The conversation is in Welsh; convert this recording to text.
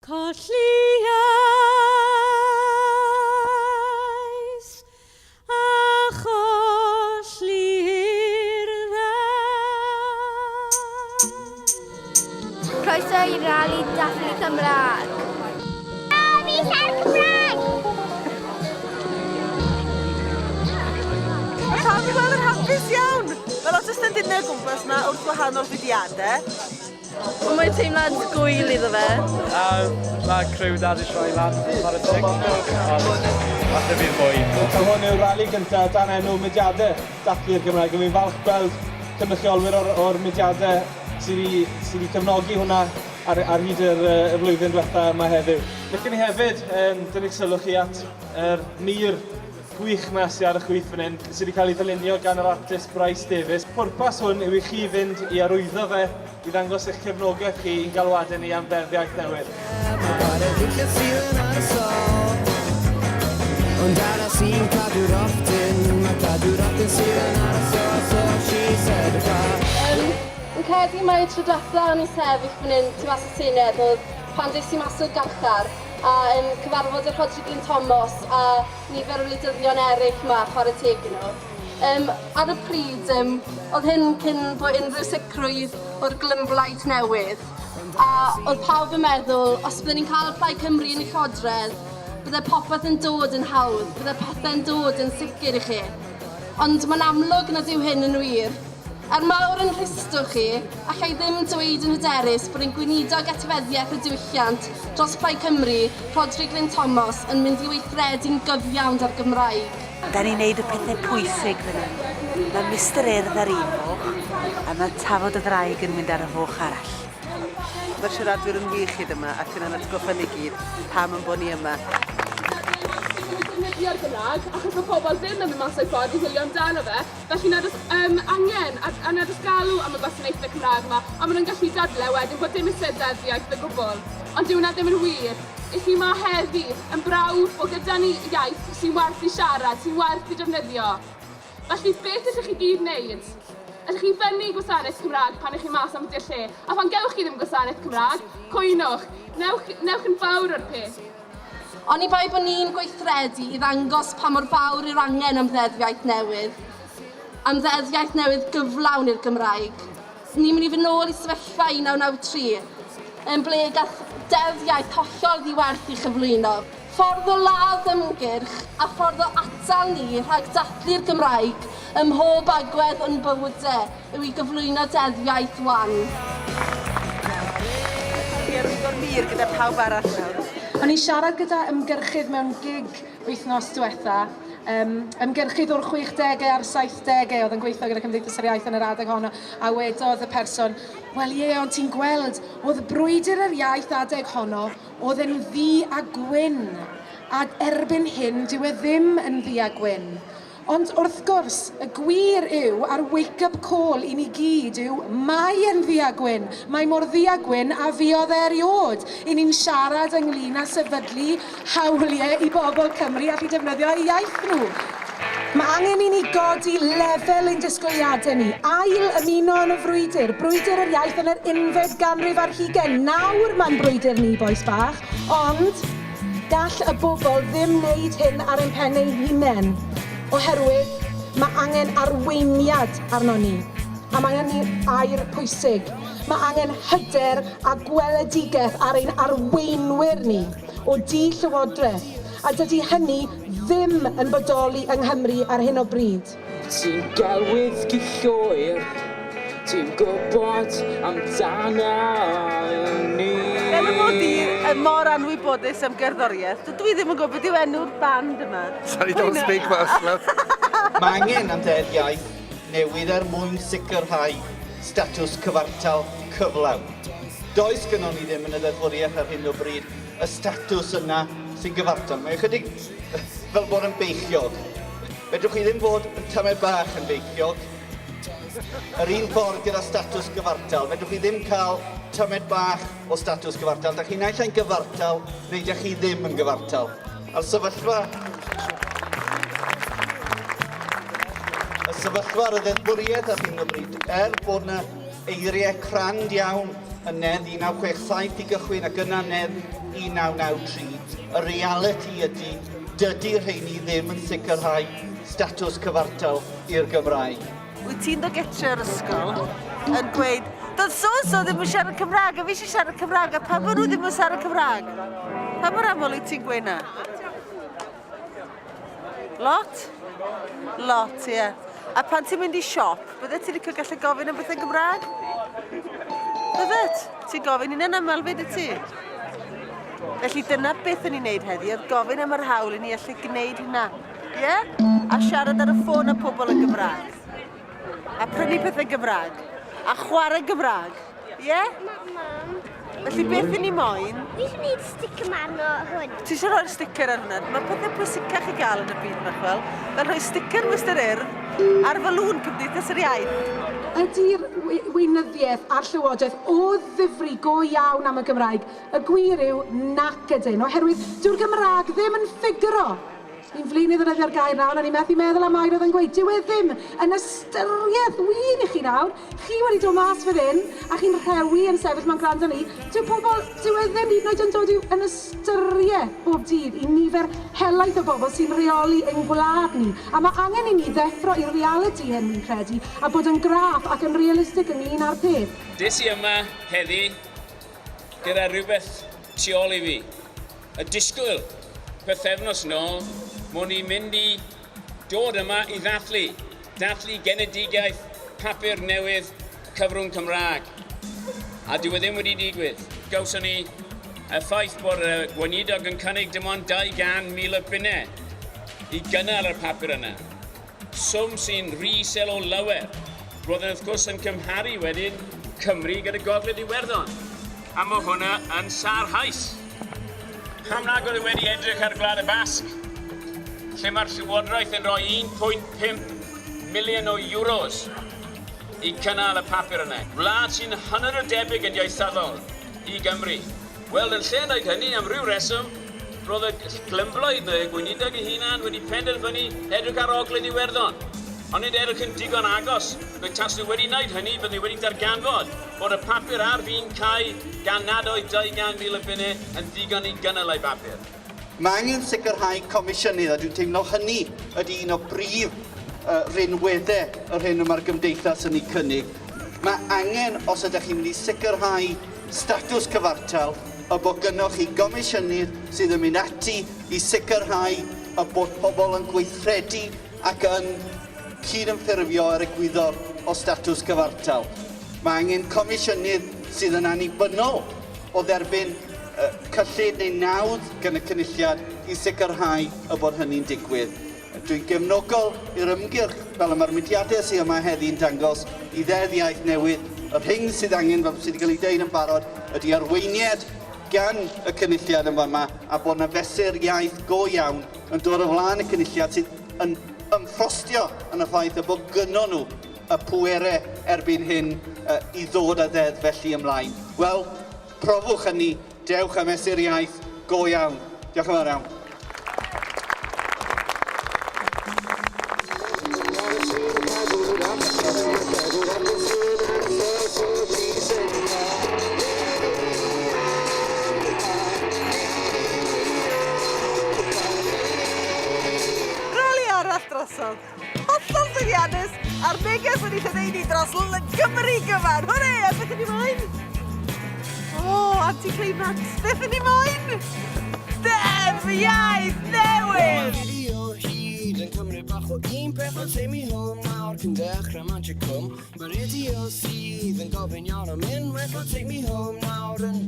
Colli llais a cholli urddas. Croeso i Rali Dathlu Cymraeg! A fi siarad Cymraeg! Mae pawb i weld yn hapus iawn! Mae lot o stondinau o gwmpas 'ma wrth wahanol fudiadau. Ond mae'n teimlad gwyl iddo fe. A mae criw da 'di troi lan, chwarae teg, ond falle bydd mwy. So hwn yw'r rali gyntaf dan enw Mudiadau Dathlu'r Gymraeg, a fi'n falch gweld cynrychiolwyr o'r, or mudiadau sydd wedi, sy wedi cefnogi hwnna ar, ar hyd yr, y flwyddyn diwetha yma heddiw. Licen i hefyd um, dynnu sylw chi at yr mur gwych 'ma sy ar y chwith fan hyn, sy wedi cael ei ddylunio gan yr artist Bryce Davies. Pwrpas hwn yw i chi fynd i arwyddo fe i ddangos eich cefnogaeth chi i'n galwadau ni am Ddeddf Iaith Newydd. Fi'n credu mai tro dwetha o'n i'n sefyll fan hyn tu fas y Senedd oedd pan des i mas o'r garchar a yn cyfarfod â Rhodri Glyn Thomas a nifer o wleidyddion eraill 'ma, chwarae teg i nhw. Yym, ar y pryd, yym, oedd hyn cyn bod unrhyw sicrwydd o'r glymblaid newydd, a oedd pawb yn meddwl, os bydden ni'n cael Plaid Cymru yn y Llywodraeth, bydde popeth yn dod yn hawdd, bydde pethau'n dod yn sicr i chi. Ond mae'n amlwg nad yw hyn yn wir. Er mawr yn rhwystro chi, alla i ddim dweud yn hyderus bod ein Gweinidog Etifeddiaeth a Diwylliant dros Plaid Cymru, Rhodri Glyn Thomas, yn mynd i weithredu'n gyfiawn da'r Gymraeg. Da ni'n neud y pethau pwysig fan hyn. Mae Mister Urdd ar un foch, a mae Tafod y Ddraig yn mynd ar y foch arall. Mae'r siaradwyr yn wych hyd yma ac yn ein atgoffa ni gyd pam ein bod ni yma. Defnyddio'r Gymraeg achos mae pobl ddim yn mynd mas o'i ffordd i chwilio amdano fe. Felly nad oes yym angen a a nad oes galw am y gwasanaethau Cymraeg yma, a maen nhw'n gallu dadlau wedyn bod dim isie Deddf Iaith o gwbl. Ond dyw hwnna ddim yn wir. I chi ma heddi yn brawf bod gyda ni iaith sy'n werth i siarad, sy'n werth i defnyddio. Felly beth ydych chi gyd wneud? Ydych chi'n fynnu gwasanaeth Cymraeg pan ych chi mas am y lle? A phan gewch chi ddim gwasanaeth Cymraeg, cwynwch. Newch, newch yn fawr o'r peth. Oni bai bod ni'n gweithredu i ddangos pa mor fawr yw'r angen am Ddeddf Iaith Newydd, am Ddeddf Iaith Newydd gyflawn i'r Gymraeg. Ni'n mynd i fynd nôl i sefyllfa 1993, yn ble gath Deddf Iaith hollol ddiwerth ei chyflwyno. Ffordd o ladd ymgyrch a ffordd o atal ni rhag dathlu'r Gymraeg ym mhob agwedd o'n bywyde yw i gyflwyno Deddf Iaith wan. Fi ar ddigon mur gyda pawb arall nawr. O'n i'n siarad gyda ymgyrchydd mewn gig wythnos diwetha, um, ymgyrchydd o'r 60au a'r 70au oedd yn gweithio gyda Cymdeithas yr Iaith yn yr adeg honno, a wedodd y person, wel ie, ond ti'n gweld, oedd brwydr yr iaith adeg honno, oedd e'n ddu a gwyn, a erbyn hyn dyw e ddim yn ddu a gwyn. Ond wrth gwrs, y gwir yw, a'r wake-up call i ni gyd yw, mae e'n ddu a gwyn. Mae mor ddu a gwyn a fuodd e eriôd. I ni'n siarad ynglyn â sefydlu hawliau i bobl Cymru allu defnyddio eu iaith nhw. Mae angen i ni godi lefel ein disgwyliadau ni, ail ymuno yn y frwydr, brwydr yr iaith yn yr unfed ganrif ar hugain. Nawr mae'n brwydr ni, bois bach, ond Gall y bobl ddim wneud hyn ar ein pen ein hunain, oherwydd mae angen arweiniad arnon ni, a mae hynny'n air pwysig. Mae angen hyder a gweledigaeth ar ein arweinwyr ni o du Llywodraeth, a dydy hynny ddim yn bodoli yng Nghymru ar hyn o bryd. Ti'n gelwydd gillwyr, ti'n gwybod amdano ni. Er fy mod i yn mor anwybodus am gerddoriaeth, dydw i ddim yn gwybod beth yw enw'r band yma. Sorry, don't speak Welsh, love. Mae angen am Ddeddf Iaith newydd er mwyn sicrhau statws cyfartal cyflawn. Does gynnon ni ddim yn y ddeddfwriaeth ar hyn o bryd y statws yna sy'n gyfartal. Mae ychydig fel bod yn beichiog. Fedrwch chi ddim bod yn tamed bach yn feichiog. Yr un ffordd gyda statws gyfartal. Fedrwch chi ddim cael tamed bach o statws gyfartal. Da chi naill ai'n gyfartal neu da chi ddim yn gyfartal. A'r sefyllfa... Y sefyllfa ar y ddeddfwriaeth ar hyn o bryd, er bod yna eiriau crand iawn yn Neddf 1967 i gychwyn ac yna Neddf 1993. Y realiti ydy, dydy rheini ddim yn sicrhau statws cyfartal i'r Gymraeg. Wyt ti'n dod getre o'r ysgol yn gweud, doedd so-and-so ddim yn siarad Cymraeg a fi eisiau siarad Cymraeg a pam bod nhw ddim yn siarad Cymraeg? Pa mor aml wyt ti'n gweud na? Lot? Lot, ie. Yeah. A pan ti'n mynd i siop, bydde ti'n licio gallu gofyn am bethau Gymraeg? Byddet? Ti'n gofyn hynna'n aml fyd y ti? Felly dyna beth o'n i'n neud heddi, oedd gofyn am yr hawl i ni allu gwneud hynna. Ie? Yeah? A siarad ar y ffôn â pobl yn Gymraeg. A prynu pethau Gymraeg. A chwarae Gymraeg. Ie? Yeah? Mam. Felly beth i ni moyn? Fi eisiau gwneud sticker man o hwn. Ti eisiau rhoi'r sticker ar hwnna? Mae pethau pwysicach i gael yn y byd yma, chwel. Fel rhoi sticker Mr Urdd ar falŵn Cymdeithas yr Iaith. Ydy'r weinyddiaeth a'r llywodraeth o ddifri go iawn am y Gymraeg? Y gwir yw nac ydyn, oherwydd dyw'r Gymraeg ddim yn ffigro. Ni'n flin i ddefnyddio'r gair nawr, o'n i'n methu meddwl am air oedd yn gweud, dyw e ddim yn ystyriaeth wir i chi nawr. Chi wedi dod mas fan hyn, a chi'n rhewi yn sefyll ma'n gwrando ni. Dyw pobl, dyw e ddim hyd yn oed yn dod i'w yn ystyriaeth bob dydd i nifer helaeth o bobl sy'n rheoli ein gwlad ni. A mae angen i ni ddeffro i'r realiti hyn, fi'n credu, a bod yn graff ac yn realistig ynglyn â'r peth. Des i yma heddi gyda rhywbeth tu ôl i fi. Y disgwyl pythefnos nôl, mod i'n mynd i dod yma i ddathlu, dathlu genedigaeth papur newydd cyfrwng Cymraeg. A dyw e ddim wedi digwydd. Gawson ni y ffaith bod y gweinidog yn cynnig dim ond 200,000 o bunnau i gynnal y papur yna. Swm sy'n rhy isel o lawer. Roedd wrth gwrs yn cymharu wedyn Cymru gyda Gogledd Iwerddon. A mae hwnna yn sarhaus. Pam nag oedd e wedi edrych ar Gwlad y Basg, lle mae'r Llywodraeth yn rhoi 1.5 miliwn o euros i cynnal y papur yna. Gwlad sy'n hynod o debyg yn ieithyddol i Gymru. Wel, yn lle wneud hynny, am ryw reswm, roedd y glymblaid neu y gweinidog ei hunan wedi penderfynu edrych ar Ogledd Iwerddon. Ond nid edrych yn digon agos, fe tasen nhw wedi wneud hynny, bydden nhw wedi darganfod bod y papur ar fin cau gan nad oedd 200,000 o bunnau yn ddigon i gynnal ei bapur. Mae angen sicrhau comisiynydd, a dwi'n teimlo hynny ydy un o brif uh, rinweddau yr hyn y mae'r gymdeithas yn ei cynnig. Mae angen, os ydych chi'n mynd i sicrhau statws cyfartal, y bod gynnoch chi gomisiynydd sydd yn mynd ati i sicrhau y bod pobl yn gweithredu ac yn cydymffurfio â'r egwyddor o statws cyfartal. Mae angen comisiynydd sydd yn annibynnol o dderbyn cyllid neu nawdd gan y Cynulliad i sicrhau y bod hynny'n digwydd. Dwi'n gefnogol i'r ymgyrch, fel y mae'r mudiadau sydd yma heddi'n dangos, i Ddeddf Iaith newydd. Yr hyn sydd angen, fel sydd wedi cael ei deud yn barod, ydy arweiniad gan y Cynulliad yn fama a bod yna fesur iaith go iawn yn dod o flaen y Cynulliad sydd yn ymffrostio yn y ffaith y bod gynnon nhw y pwerau erbyn hyn i ddod â ddeddf felly ymlaen. Wel, profwch hynny, dewch â mesur iaith go iawn. Diolch yn fawr iawn. Rali arall drosodd. Hollol llwyddiannus a'r neges wedi lledaenu dros Gymru gyfan. Hwre! A beth ni moyn? O, oh, anti-climax. Beth ni moyn? Deddf iaith newydd! Hyd yn cymryd bach o un peth ond take me home nawr cyn dechrau Magic Cwm. Mae'r radio sydd yn gofyn iawn am unwaith ond take me home nawr yn